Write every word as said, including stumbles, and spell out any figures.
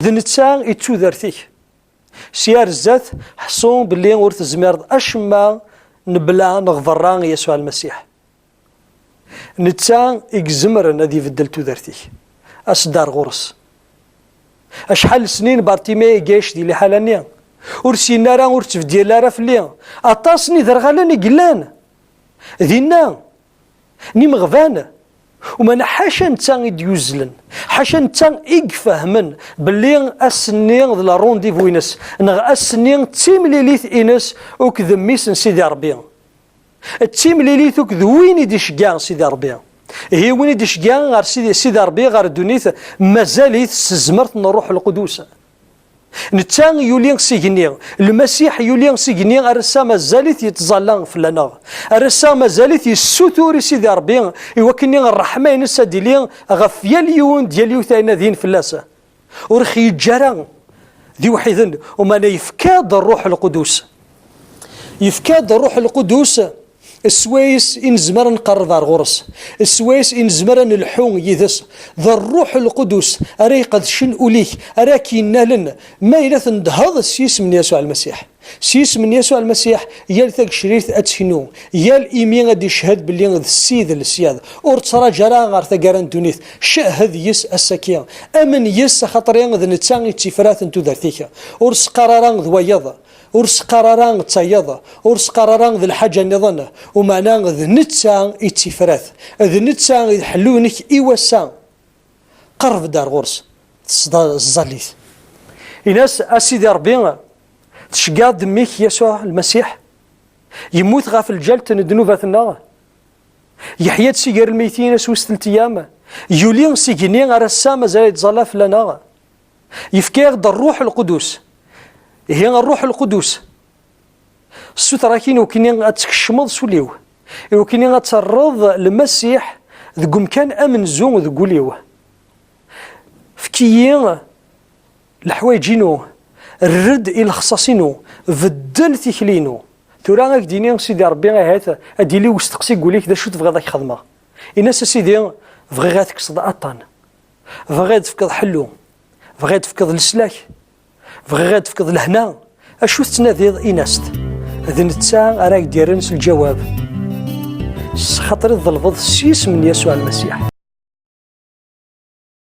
D netta i d tudert-ik. Sya ar zdat, ḥṣu belli ur tezmireḍ acemma mebla neɣ berra Yasuɛ Lmasiḥ. Netta i izemren ad ibeddel tudert-ik. As-d ar ɣur-s. Acḥal n snin Bartimay iga yecdi liḥala-nni. Ur s-yenna ara, ur ttbeddil ara fell-i. Aṭas n iderɣalen i yellan dinna, n imeɣban. Umeɛna ḥaca netta i d-yuzzlen, ḥaca netta i ifehmen belli ass-nni d la rendez-vous-ines, neɣ ass-nni d timlilit-ines akked mmi-s n Sidi Ṛebbi. D timlilit akked win i d-iceggeɛ Sidi Ṛebbi. Ihi win i d-iceggeɛ ɣer Sidi, Sidi Ṛebbi, ɣer ddunit, mazal-it s tezmert n Ṛṛuḥ Lqudus. Netta yuli s igenni, Lmasiḥ yuli s igenni, ar ass-a mazal-it yettẓalla fell-aneɣ. Ar ass-a mazal-it yessutur i Sidi Ṛebbi i wakken ṛṛeḥma-ines ad d-tili ɣef yal yiwen d yal yiwet ayen din fell-as. Ur ɣ-yeǧǧi ara d iwḥiden, umeɛna yefka-d Ṛṛuḥ Lqudus. Yefka-d Ṛṛuḥ Lqudus s wayes i nezmer ad nqerreb ar ɣur-s, s wayes i nezmer ad nelḥu yid-s. D Ṛṛuḥ Lqudus ara iqedcen ul-ik, ara k-yennalen ma yella tendheḍ s yisem n Yasuɛ Lmasiḥ. S yisem n Yasuɛ Lmasiḥ, yal tagecrirt ad teknu, yal imi ad d-icehhed belli d Ssid n lesyad. Ur ttraǧu ara ɣer taggara n ddunit, cehhed yes ass-agi. Amen yes, axaṭer d netta i d tifrat n tudert-ik. Ur s-qqar ara d wayeḍ, ur s-qqar ara d tayeḍ, ur s-qqar ara d lḥaǧa nniḍen, umeɛna d netta i d tifrat, d netta i d ḥellu-inek i wass-a. Qerreb-d ar ɣur-s, tesḍa-, ẓẓallit. Ini-as, a Sidi Ṛebbi, tceggeɛ-d mmi-k Yasuɛ Lmasiḥ, yemmut ɣef lǧalt n ddnubat-nneɣ, yeḥya-d si gar lmeytin ass wis telt ayyam, yuli s igenni, ar ass-a mazal yettẓalla fell-aneɣ. Yefka-yaɣ-d Ṛṛuḥ Lqudus. Ihi Ṛṛuḥ Lqudus, ssuter-ak-in i wakken ad tkecmeḍ s ul-iw, i wakken ad terreḍ Lmasiḥ deg umkan amenzu deg wul-iw. Efk-iyi leḥwayeǧ-inu, err-d i lexṣaṣ-inu, beddel tikli-inu. Tura ad k-d-yini Sidi Ṛebbi, ahat ad d-yili usteqsi deg wul-ik, d acu tebɣiḍ ad k-xedmeɣ? Ini-as, a Sidi, bɣiɣ ad tekkseḍ aṭṭan, bɣiɣ ad tefkeḍ ḥellu, bɣiɣ ad tefkeḍ leslak, bɣiɣ ad tefkeḍ lehna. Acu tettnadiḍ? Ini-as-t. D netta ara k-d-yerren s lǧawab, s xaṭer i tḍelbeḍ s yisem n Yasuɛ Lmasiḥ.